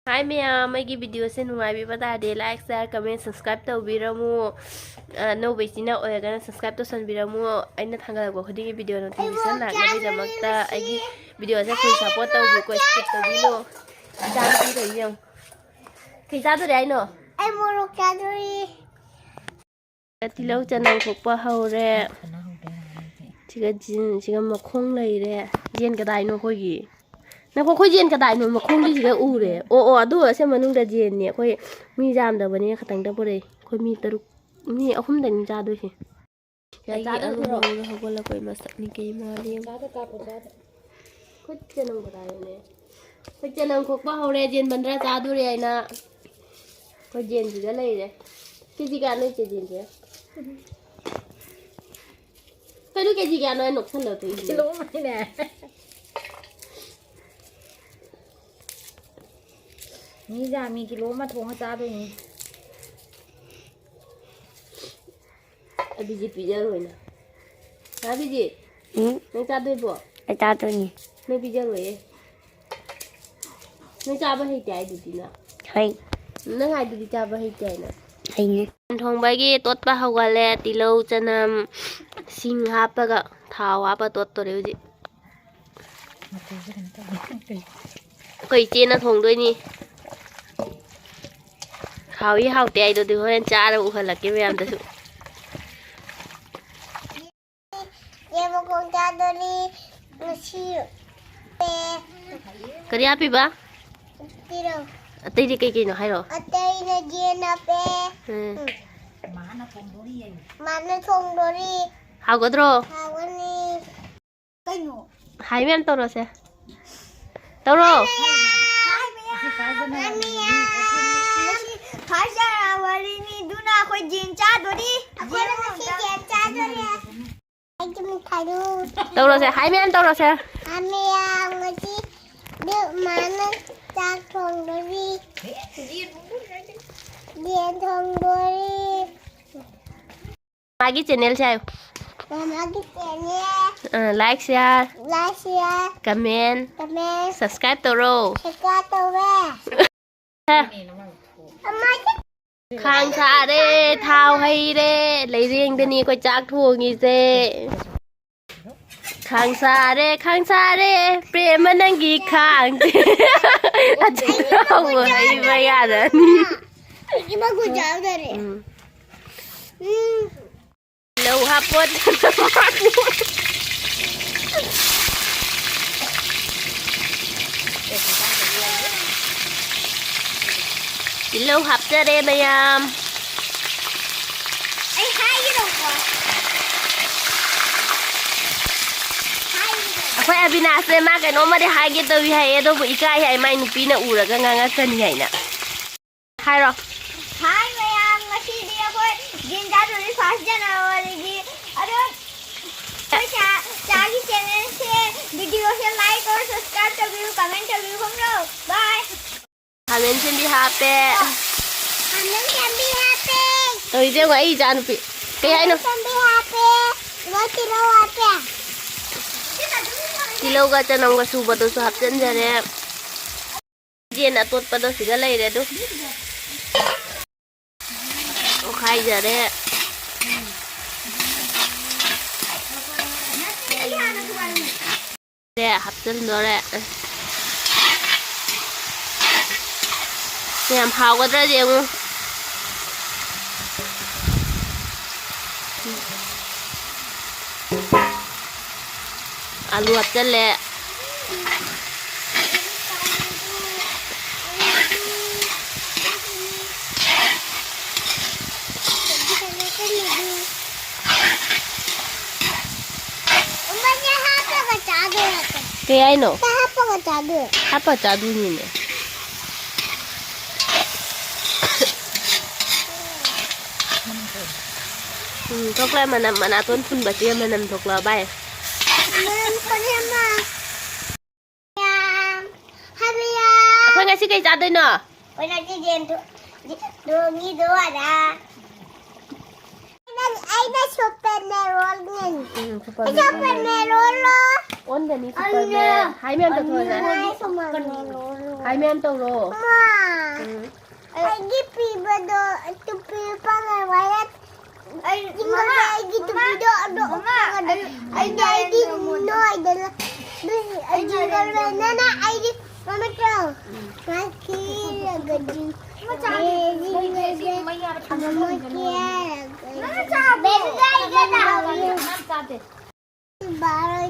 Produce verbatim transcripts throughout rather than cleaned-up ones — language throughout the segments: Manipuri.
ꯍꯥꯏ ꯃꯌꯥꯝ, ꯑꯩꯒꯤ ꯚꯤꯗꯤꯑꯣꯁꯦ ꯅꯨꯡꯉꯥꯏꯕꯤꯕ ꯇꯥꯔꯗꯤ like, share, comment, subscribe ꯇꯧꯕꯤꯔꯝꯃꯨ꯫ ꯑꯅꯧꯕ ꯏꯆꯤꯟꯅ ꯑꯣꯏꯔꯒꯅ subscribe ꯇꯧꯁꯟꯕꯤꯔꯝꯃꯨ꯫ ꯑꯩꯅ ꯊꯥꯒꯠꯂꯛꯄ ꯈꯨꯗꯤꯡꯒꯤ ꯚꯤꯗꯤꯑꯣ notification ꯂꯥꯛꯅꯕꯒꯤꯗꯃꯛꯇ ꯑꯩꯒꯤ ꯚꯤꯗꯤꯑꯣꯁꯦ full support ꯇꯧꯕꯤꯌꯨꯀꯣ, skip ꯇꯧꯕꯤꯅꯨ꯫ ꯏꯆꯥꯅꯨꯄꯤꯗꯣ ꯌꯦꯡꯉꯨ꯫ ꯀꯩ ꯆꯥꯗꯣꯔꯦ ꯍꯥꯏꯅꯣ? ꯑꯩ ꯃꯣꯔꯣꯛ ꯆꯥꯗꯣꯔꯤ꯫ ꯇꯤꯜꯍꯧ ꯆꯅꯝ ꯈꯣꯛꯄ ꯍꯧꯔꯦ꯫ ꯁꯤꯒ ꯖꯤꯟ, ꯁꯤꯒ ꯃꯈꯣꯡ ꯂꯩꯔꯦ꯫ ꯌꯦꯟ ꯀꯗꯥꯏꯅꯣ ꯑꯩꯈꯣꯏꯒꯤ? ꯅꯈꯣ, ꯑꯩꯈꯣꯏ ꯌꯦꯟ ꯀꯗꯥꯏꯅꯣ? ꯃꯈꯣꯡꯗꯤ ꯁꯤꯗ ꯎꯔꯦ꯫ ꯑꯣ, ꯑꯣ, ꯑꯗꯨ ꯑꯁꯦ ꯃꯅꯨꯡꯗ ꯌꯦꯟꯅꯦ꯫ ꯑꯩꯈꯣꯏ ꯃꯤ ꯌꯥꯝꯗꯕꯅꯤꯅ ꯈꯇꯪꯗ ꯄꯨꯔꯛꯏ꯫ ꯑꯩꯈꯣꯏ ꯃꯤ ꯇꯔꯨꯛ, ꯃꯤ ꯑꯍꯨꯝꯗꯅꯤ ꯆꯥꯗꯣꯏꯁꯦ꯫ ꯑꯩꯒꯤ ꯆꯥꯗ ꯑꯂꯨ ꯄꯨꯔꯛꯑꯣ꯫ ꯉꯧꯕ ꯍꯧꯒꯠꯂꯛꯄꯩ ꯃꯁꯛꯅꯤ ꯀꯩ ꯃꯥꯜꯂꯤ꯫ ꯆꯥꯗ ꯀꯥꯞꯄꯣ, ꯆꯥꯗ꯫ ꯈꯨꯠ ꯆꯅꯝ ꯀꯗꯥꯏꯅꯣꯅꯦ? ꯈꯨꯠ ꯆꯅꯝ ꯈꯣꯛꯄ ꯍꯧꯔꯦ, ꯌꯦꯟ ꯕꯟꯗ꯭ꯔꯥ ꯆꯥꯗꯣꯔꯦ ꯍꯥꯏꯅ꯫ ꯑꯩꯈꯣꯏ ꯌꯦꯟꯁꯤꯗ ꯂꯩꯔꯦ꯫ ꯀꯦꯖꯤ ꯀꯌꯥꯅꯣ ꯏꯆꯦ ꯌꯦꯟꯁꯦ? ꯀꯩꯅꯣ ꯀꯦꯖꯤ ꯀꯌꯥꯅꯣ ꯍꯥꯏ ꯅꯣꯛꯁꯜꯂꯛꯇꯣꯏꯁꯦ? ꯀꯤꯂꯣ ꯑꯃꯅꯦ꯫ ꯃꯤ ꯌꯥꯝꯃꯤ, ꯀꯤꯂꯣ ꯑꯃ ꯊꯣꯡꯉ ꯆꯥꯗꯣꯏꯅꯤ꯫ ꯑꯕꯤꯖꯤꯠ ꯄꯤꯖꯔꯣꯏꯅ꯫ ꯍꯥ, ꯑꯕꯤꯖꯤꯠ? ꯎꯝ? ꯅꯪ ꯆꯥꯗꯣꯏꯕꯣ? ꯑꯩ ꯆꯥꯗꯣꯏꯅꯤ꯫ ꯅꯪ ꯄꯤꯖꯔꯣꯏꯌꯦ꯫ ꯅꯪ ꯆꯥꯕ ꯍꯩꯇꯦ ꯍꯥꯏꯗꯨꯗꯤ ꯅꯪ꯫ ꯍꯩ꯫ ꯅꯪ ꯍꯥꯏꯗꯨꯗꯤ ꯆꯥꯕ ꯍꯩꯇꯦ ꯍꯥꯏꯅ꯫ ꯍꯩꯅꯦ꯫ ꯊꯣꯡꯕꯒꯤ ꯇꯣꯠꯄ ꯍꯧꯒꯠꯂꯦ꯫ ꯇꯤꯜꯍꯧ, ꯆꯅꯝ, ꯁꯤꯡ ꯍꯥꯞꯄꯒ, ꯊꯥꯎ ꯍꯥꯞꯄ ꯇꯣꯠꯇꯣꯔꯦ ꯍꯧꯖꯤꯛ꯫ ꯑꯩꯈꯣꯏ ꯏꯆꯦꯅ ꯊꯣꯡꯗꯣꯏꯅꯤ꯫ ꯍꯥꯎꯏ ꯍꯥꯎꯇꯦ ꯍꯥꯏꯗꯨꯗꯤ ꯍꯣꯔꯦꯟ ꯆꯥꯔꯒ ꯎꯍꯜꯂꯛꯀꯦ ꯃꯌꯥꯝꯗꯁꯨ꯫ ꯌꯦꯟ ꯃꯈꯣꯡ ꯆꯥꯗꯣꯔꯤ꯫ ꯉꯁꯤ ꯄꯦ꯫ ꯀꯔꯤ ꯍꯥꯞꯄꯤꯕ? ꯄꯤꯔꯣ꯫ ꯑꯇꯩꯗꯤ ꯀꯩ ꯀꯩꯅꯣ ꯍꯥꯏꯔꯣ? ꯑꯇꯩꯅ ꯌꯦꯟ ꯍꯥꯞꯄꯦ꯫ ꯎꯝ꯫ ꯃꯥꯅ ꯊꯣꯡꯗꯣꯔꯤ꯫ ꯍꯥꯎꯒꯗ꯭ꯔꯣ? ꯍꯥꯎꯒꯅꯤ꯫ ꯀꯩꯅꯣ? ꯍꯥꯏ ꯃꯌꯥꯝ ꯇꯧꯔꯣꯁꯦ꯫ ꯇꯧꯔꯣ꯫ ꯍꯥꯏ ꯃꯌꯥꯝ꯫ ꯍꯥꯏ ꯃꯌꯥꯝ꯫ ꯉꯁꯤ first January ꯅꯤ, ꯑꯗꯨꯅ ꯑꯩꯈꯣꯏ ꯌꯦꯟ ꯆꯥꯗꯣꯔꯤ꯫ ꯑꯩꯈꯣꯏꯅ ꯉꯁꯤ ꯌꯦꯟ ꯆꯥꯗꯣꯔꯤ꯫ ꯑꯩꯒꯤ ꯃꯤꯊꯥꯏꯗꯨ꯫ ꯇꯧꯔꯣꯁꯦ, ꯍꯥꯏ ꯃꯌꯥꯝ ꯇꯧꯔꯣꯁꯦ꯫ ꯍꯥꯏ ꯃꯌꯥꯝ, ꯉꯁꯤ ꯃꯥꯅ ꯆꯥꯛ ꯊꯣꯡꯗꯣꯔꯤ꯫ ꯌꯦꯟ ꯊꯣꯡꯗꯣꯔꯤ꯫ ꯃꯥꯒꯤ channel ꯁꯦ ꯍꯥꯏꯌꯨ꯫ ꯃꯥꯒꯤ channel꯫ ꯑ, like, share꯫ Like, share꯫ Comment꯫ Comment꯫ Subscribe ꯇꯧꯔꯣ꯫ Subscribe ꯇꯧꯔꯦ꯫ ꯈꯥꯡ ꯁꯥꯔꯦ, ꯊꯥꯎ ꯍꯩꯔꯦ, ꯂꯩꯔꯦꯡꯗꯅꯤ ꯑꯩꯈꯣꯏ ꯆꯥꯛ ꯊꯣꯡꯉꯤꯁꯦ꯫ ꯈꯥꯡ ꯁꯥꯔꯦ, ꯈꯥꯡ ꯁꯥꯔꯦ, ꯄ꯭ꯔꯦꯃ ꯅꯪꯒꯤ ꯈꯥꯡꯁꯦ꯫ ꯑꯆꯤꯟ ꯑꯍꯧꯕ ꯍꯩꯕ ꯌꯥꯗꯅꯤ꯫ ꯏꯃꯥ ꯈꯨꯠ ꯆꯥꯗꯔꯦ꯫ ꯎꯝ꯫ ꯎꯝ꯫ ꯂꯧ ꯍꯥꯞꯄꯣ꯫ ꯇꯤꯜꯍꯧ ꯍꯥꯞꯆꯔꯦ ꯃꯌꯥꯝ꯫ ꯑꯩ ꯍꯥꯏꯒꯦ ꯇꯧꯕ꯫ ꯍꯥꯏꯒꯦ꯫ ꯑꯩꯈꯣꯏ ꯑꯕꯤꯅꯥꯁꯁꯦ ꯃꯥ ꯀꯩꯅꯣꯝꯃꯗꯤ ꯍꯥꯏꯒꯦ ꯇꯧꯏ ꯍꯥꯏꯌꯦ, ꯑꯗꯨꯕꯨ ꯏꯀꯥꯏ ꯍꯥꯏ, ꯃꯥꯏ ꯅꯨꯄꯤꯅ ꯎꯔꯒ ꯉꯥꯡꯉꯛꯀꯅꯤ ꯍꯥꯏꯅ꯫ ꯍꯥꯏꯔꯣ꯫ ꯍꯥꯏ ꯃꯌꯥꯝ, ꯉꯁꯤꯗꯤ ꯑꯩꯈꯣꯏ ꯖꯤꯟ ꯆꯥꯗꯣꯔꯤ first January-ꯒꯤ꯫ ꯑꯗꯣ ꯑꯩꯈꯣꯏ ꯆꯥ-, ꯆꯥꯒꯤ channel-ꯁꯦ, video-ꯁꯦ like ꯑꯣꯔ subscribe ꯇꯧꯕꯤꯌꯨ, comment ꯇꯧꯕꯤꯌꯨ, ꯈꯪꯕ꯭ꯔꯣ? Bye꯫ ꯈꯥꯃꯦꯟ ꯑꯁꯤꯟꯕꯤ ꯍꯥꯞꯄꯦ꯫ ꯈꯥꯃꯦꯟ ꯑꯁꯤꯟꯕꯤ ꯍꯥꯞꯄꯦ꯫ ꯇꯧꯔꯤꯁꯦ ꯌꯦꯡꯉꯣ, ꯑꯩ ꯏꯆꯥ ꯅꯨꯄꯤ꯫ ꯀꯩ ꯍꯥꯏꯅꯣ? ꯈꯥꯃꯦꯟ ꯑꯁꯤꯟꯕꯤ ꯍꯥꯞꯄꯦ꯫ ꯃꯣꯏ ꯇꯤꯜꯍꯧ ꯍꯥꯞꯄꯦ꯫ ꯇꯤꯜꯍꯧꯒ ꯆꯅꯝꯒ ꯁꯨꯕꯗꯨꯁꯨ ꯍꯥꯞꯆꯤꯟꯖꯔꯦ꯫ ꯌꯦꯟ ꯑꯇꯣꯠꯄꯗꯣ ꯁꯤꯗ ꯂꯩꯔꯦ ꯑꯗꯨ꯫ ꯑꯣꯠꯈꯥꯏꯖꯔꯦ꯫ ꯁꯦ ꯍꯥꯞꯆꯤꯟꯗꯣꯔꯦ꯫ ꯁꯦ ꯌꯥꯝ ꯍꯥꯎꯒꯗ꯭ꯔꯗꯤ ꯌꯦꯡꯉꯨ꯫ ꯑꯂꯨ ꯍꯥꯞꯆꯜꯂꯦ꯫ ꯀꯩ ꯍꯥꯏꯅꯣ? ꯍꯥꯞꯄꯒ ꯆꯥꯗꯣꯏꯔꯣ? ꯍꯥꯞꯄ ꯆꯥꯗꯣꯏꯅꯤꯅꯦ꯫ ꯎꯝ, ꯊꯣꯛꯂꯛꯑꯦ ꯃꯅꯝ, ꯃꯅꯥꯇꯣꯟ ꯐꯨꯟꯕꯁꯦ ꯃꯅꯝ ꯊꯣꯛꯂꯛꯑꯕ ꯍꯥꯏ꯫ ꯃꯅꯝ ꯊꯣꯛꯂꯛꯑꯦ ꯑꯃ꯫ ꯃꯌꯥꯝ, ꯍꯥꯏ ꯃꯌꯥꯝ꯫ ꯑꯩꯈꯣꯏ ꯉꯁꯤ ꯀꯩ ꯆꯥꯗꯣꯏꯅꯣ? ꯑꯩꯈꯣꯏ ꯉꯁꯤ ꯌꯦꯟ ꯊꯣ-, ꯊꯣꯡꯉꯤꯗꯣ ꯑꯗ꯫ ꯑꯩꯅ ꯁꯨꯄꯔ ꯃꯦꯔꯣꯟꯅꯤ꯫ ꯎꯝ, ꯁꯨꯄꯔ ꯃꯦꯔꯣꯟ꯫ ꯁꯨꯄꯔ ꯃꯦꯔꯣꯟꯂꯣ? ꯑꯣꯟꯒꯅꯤ ꯁꯨꯄꯔ ꯃꯦꯔꯣꯟ꯫ ꯍꯥꯏ ꯃꯌꯥꯝ ꯇꯧꯊꯣꯛꯑꯣ꯫ ꯑꯩꯅ ꯁꯨꯄꯔ ꯃꯦꯔꯣꯟꯂꯣ? ꯍꯥꯏ ꯃꯌꯥꯝ ꯇꯧꯔꯣ꯫ ꯃꯥ꯫ ꯎꯝ꯫ ꯑꯩꯒꯤ ꯄꯤꯕꯗꯣ ꯇꯨꯄꯤ ꯄꯥꯟꯅꯕ ꯑꯩ ꯃꯃꯥ, ꯑꯩꯒꯤ ꯃꯃꯥ, ꯇꯨꯄꯤꯗꯣ ꯑꯗꯣ ꯃꯃꯥ, ꯑꯩ, ꯑꯩ ꯑꯩꯗꯤ, ꯑꯩꯗꯤ ꯅꯣꯏꯗ ꯂ-, ꯑꯩ ꯖꯤꯡꯒꯜ ꯕꯦꯜꯅ ꯑꯩꯗꯤ ꯃꯃꯥ ꯆꯥꯎ꯫ ꯃꯥ ꯀꯦꯔꯒꯗꯤ, ꯃꯥ ꯆꯥꯗꯦ꯫ ꯃꯥ ꯀꯦꯔꯒ, ꯃꯥ ꯀꯦꯔꯒ꯫ ꯅꯪ ꯆꯥꯕ꯭ꯔꯣ? ꯕꯦꯕꯤ ꯒꯥꯔꯤꯒ ꯇꯥꯍꯧꯔꯤ꯫ ꯃꯥ ꯆꯥꯗꯦ꯫ ꯕꯥꯔꯣꯏ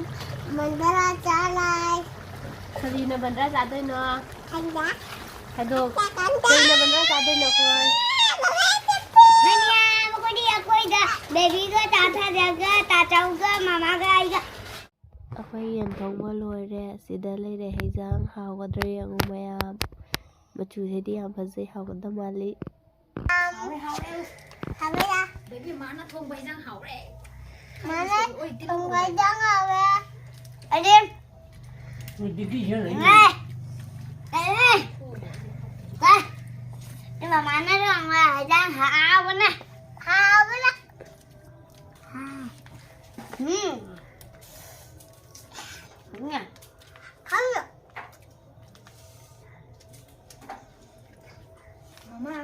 ꯃꯟꯗꯂꯥ ꯆꯥ ꯂꯥꯏ꯫ ꯀꯔꯤꯅ ꯕꯟꯗ꯭ꯔꯥ ꯆꯥꯗꯣꯏꯅꯣ? ꯈꯪꯗꯦ꯫ ꯍꯥꯏꯗꯣꯛ꯫ ꯆꯥꯛ ꯀꯟꯗꯦ꯫ ꯀꯔꯤꯅ ꯕꯟꯗ꯭ꯔꯥ ꯆꯥꯗꯣꯏꯅꯣ ꯑꯩꯈꯣꯏ? ꯃꯅꯤꯌꯥ, ꯃꯈꯣꯏꯗꯤ ꯑꯩꯈꯣꯏꯗ ꯕꯦꯕꯤꯒ ꯇꯥ ꯊꯥꯖꯒ ꯇꯥ ꯆꯧꯒ ꯃꯃꯥꯒ ꯑꯩꯒ꯫ ꯑꯩꯈꯣꯏ ꯌꯦꯟ ꯊꯣꯡꯕ ꯂꯣꯏꯔꯦ꯫ ꯁꯤꯗ ꯂꯩꯔꯦ ꯍꯩꯖꯥꯡ꯫ ꯍꯥꯎꯒꯗ꯭ꯔꯥ ꯌꯦꯡꯉꯨ ꯃꯌꯥꯝ꯫ ꯃꯆꯨꯁꯤꯗꯤ ꯌꯥꯝ ꯐꯖꯩ꯫ ꯍꯥꯎꯒꯗꯕ ꯃꯥꯜꯂꯤ꯫ ꯍꯥꯎꯋꯦ, ꯍꯥꯎꯋꯦ꯫ ꯍꯥꯎꯋꯦ꯫ ꯕꯦꯕꯤ, ꯃꯥꯅ ꯊꯣꯡꯕ ꯍꯤꯟꯖꯥꯡ ꯍꯥꯎꯔꯦ꯫ ꯃꯥꯅ ꯊꯣꯡꯕ ꯍꯤꯟꯖꯥꯡ ꯍꯥꯎꯔꯦ꯫ ꯑꯩꯗꯤ ꯃꯣꯏ ꯗꯤꯗꯤ ꯁꯤꯅ ꯂꯩ꯫ ꯉꯥꯏ꯫ ꯂꯩ꯫ ꯉꯥꯏ꯫ ꯏꯃꯥ, ꯃꯥꯅ ꯊꯣꯡꯕ ꯍꯤꯟꯖꯥꯡ ꯍꯥꯎꯕꯅ꯫ ꯍꯥꯎꯕꯅ꯫ ꯎꯝ꯫ ꯎꯝ꯫ ꯈꯪꯉꯦ꯫ ꯃꯃꯥ,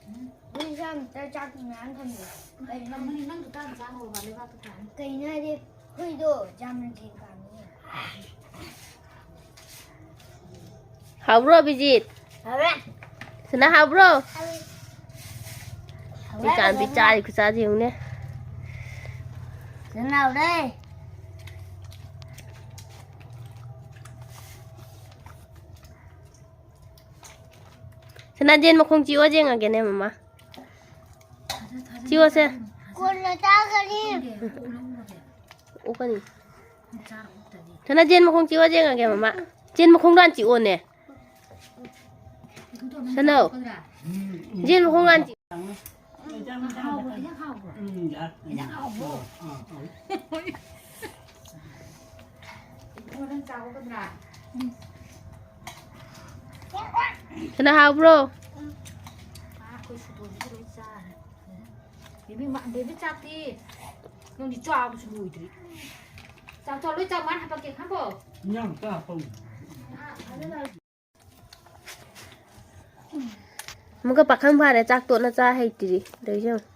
ꯎꯝ? ꯅꯣꯏ ꯆꯥꯛ ꯑꯝꯇ, ꯆꯥꯛ ꯃꯌꯥꯝ ꯊꯝꯃꯦ꯫ ꯀꯩ ꯅꯪ, ꯅꯪ ꯈꯛꯇ ꯆꯥꯈ꯭ꯔꯣꯕ, ꯂꯩꯕꯥꯛꯇꯣ ꯇꯥꯅꯤ꯫ ꯀꯩꯅꯣ ꯍꯥꯏꯗꯤ, ꯑꯩꯈꯣꯏꯗꯣ ꯌꯥꯝꯅ ꯊꯦꯡ ꯀꯥꯅꯤꯌꯦ꯫ ꯍꯥꯎꯕ꯭ꯔꯣ, ꯑꯕꯤꯖꯤꯠ? ꯍꯥꯎꯔꯦ꯫ ꯁꯅꯥ, ꯍꯥꯎꯕ꯭ꯔꯣ? ꯍꯥꯎꯔꯦ꯫ ꯍꯥꯎꯔꯦ, ꯆꯤꯆꯥꯟꯕꯤ ꯐꯖꯅ꯫ ꯆꯥꯔꯤ ꯈꯨꯆꯥꯁꯦ ꯌꯦꯡꯉꯨꯅꯦ꯫ ꯐꯖꯅ ꯍꯥꯎꯔꯦ꯫ ꯁꯅꯥ, ꯌꯦꯟ ꯃꯈꯣꯡ ꯆꯤꯛꯑꯣ ꯌꯦꯡꯉꯒꯦꯅꯦ, ꯃꯃꯥ꯫ ꯆꯤꯛꯑꯣꯁꯦ꯫ ꯀꯣꯟꯅ ꯆꯥꯒꯅꯤ꯫ ꯑꯣꯛꯀꯅꯤ꯫ ꯁꯅꯥ, ꯌꯦꯟ ꯃꯈꯣꯡ ꯆꯤꯛꯑꯣ ꯌꯦꯡꯉꯒꯦ, ꯃꯃꯥ꯫ ꯌꯦꯟ ꯃꯈꯣꯡꯗꯣ ꯍꯥꯟꯅ ꯆꯤꯛꯑꯣꯅꯦ꯫ ꯁꯅꯥ꯫ ꯌꯦꯟ ꯃꯈꯣꯡꯗꯣ ꯍꯥꯟꯅ ꯆꯤꯛ-꯫ ꯍꯥꯎꯕ꯭ꯔꯣ? ꯍꯤꯟꯖꯥꯡ ꯍꯥꯎꯕ꯭ꯔꯣ? ꯎꯝ, ꯌꯥ-, ꯍꯤꯟꯖꯥꯡ ꯍꯥꯎꯕ꯭ꯔꯣ? ꯑꯥ, ꯑꯥ꯫ ꯏꯕꯨꯡꯉꯣ, ꯅꯪ ꯆꯥꯎꯒꯗ꯭ꯔꯥ? ꯁꯅꯥ, ꯍꯥꯎꯕ꯭ꯔꯣ? ꯑꯥ, ꯑꯩꯈꯣꯏ ꯁꯨꯇꯣꯟꯁꯤꯗ ꯂꯣꯏ ꯆꯥꯔꯦ꯫ ꯕꯦꯕꯤ ꯃꯥ-, ꯕꯦꯕꯤ ꯆꯥꯛꯇꯤ ꯅꯪꯗꯤ ꯆꯥꯕꯁꯨ ꯂꯣꯏꯗ꯭ꯔꯤ꯫ ꯆꯥꯛ ꯆꯥ ꯂꯣꯏ ꯆꯥ ꯃꯥꯅ ꯍꯥꯄꯛꯀꯦ ꯈꯪꯕꯣ? ꯏꯟꯖꯥꯡ ꯆꯥ ꯍꯥꯄꯛꯎ꯫ ꯑꯃꯨꯛꯀ ꯄꯥꯈꯪ ꯐꯥꯔꯦ, ꯆꯥꯛ ꯇꯣꯠꯅ ꯆꯥ ꯍꯩꯇ꯭ꯔꯤ ꯇꯧꯔꯤꯁꯦ ꯌꯦꯡꯉꯨ꯫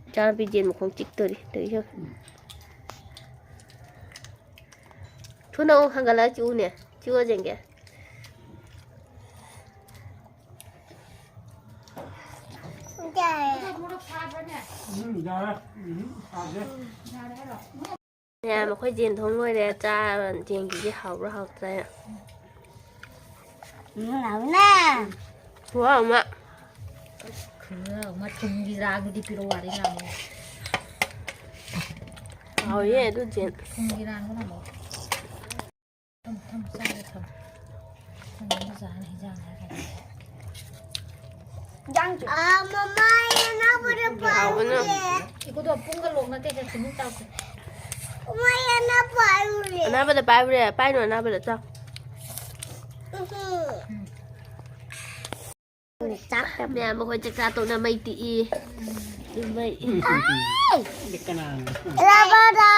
ꯏꯆꯥꯅꯨꯄꯤ ꯖꯦꯟ ꯃꯈꯣꯡ ꯆꯤꯛꯇꯣꯔꯤ ꯇꯧꯔꯤꯁꯦ ꯌꯦꯡꯉꯨ꯫ ꯊꯨꯅ ꯑꯃꯨꯛ ꯍꯟꯒꯠꯂꯒ ꯆꯤꯛꯎꯅꯦ꯫ ꯆꯤꯛꯑꯣ ꯌꯦꯡꯒꯦ꯫ ꯎꯝ, ꯌꯥꯔꯦ꯫ ꯎꯝ, ꯁꯥꯗꯦ꯫ ꯃꯌꯥꯝ, ꯑꯩꯈꯣꯏ ꯖꯦꯟ ꯊꯣꯡ ꯂꯣꯏꯔꯦ꯫ ꯆꯥ-, ꯖꯦꯟꯒꯤꯗꯤ ꯍꯥꯎꯕ꯭ꯔꯥ ꯍꯥꯎꯇ꯭ꯔꯥ? ꯎꯝ, ꯍꯥꯎꯅ꯫ ꯈꯨꯍꯥꯎ ꯑꯃ꯫ ꯈꯨꯍꯥꯎ ꯑꯃ꯫ ꯊꯨꯝꯒꯤ ꯆꯥꯡꯗꯨꯗꯤ ꯄꯤꯔꯛꯑꯣ ꯋꯥꯔꯤ ꯉꯥꯡꯉꯦ꯫ ꯍꯥꯎꯌꯦ ꯑꯗꯨ ꯖꯦꯟ꯫ ꯊꯨꯝꯒꯤ ꯆꯥꯡꯗꯨꯅ ꯑꯃꯨꯛ꯫ ꯊꯝ, ꯊꯝ, ꯆꯥꯒꯦ ꯊꯝ꯫ ꯅꯪ ꯑꯃ ꯆꯥꯅꯤ, ꯍꯤꯟꯖꯥꯡ ꯍꯥꯏꯔꯒ꯫ ꯏꯟꯖꯥꯡꯁꯨ꯫ ꯑꯥ, ꯃꯃꯥ, ꯑꯩ ꯑꯅꯥꯕꯗ ꯍꯥꯎꯕꯅ꯫ ꯄꯥꯏꯔꯨꯔꯦ꯫ ꯏꯀꯣꯗꯣ ꯄꯨꯡꯒ ꯂꯣꯛ ꯅꯠꯇꯦ, ꯁꯦ ꯁꯤꯃꯨꯛ ꯆꯥꯎꯁꯦ꯫ ꯃꯃꯥ, ꯑꯩ ꯑꯅꯥ ꯄꯥꯏꯔꯨꯔꯦ꯫ ꯑꯅꯥꯕꯗ ꯄꯥꯏꯔꯨꯔꯦ? ꯄꯥꯏꯅꯨ, ꯑꯅꯥꯕꯗ ꯆꯥꯎ꯫ ꯎꯝ꯫ ꯆꯥꯛ ꯃꯌꯥꯝ ꯑꯩꯈꯣꯏ ꯆꯥꯛꯆꯥ ꯇꯣꯛꯅ ꯃꯩ ꯇꯤꯛꯏ꯫ ꯃꯩ꯫ ꯀꯅꯥꯅꯣ? ꯔꯕꯔꯗ꯫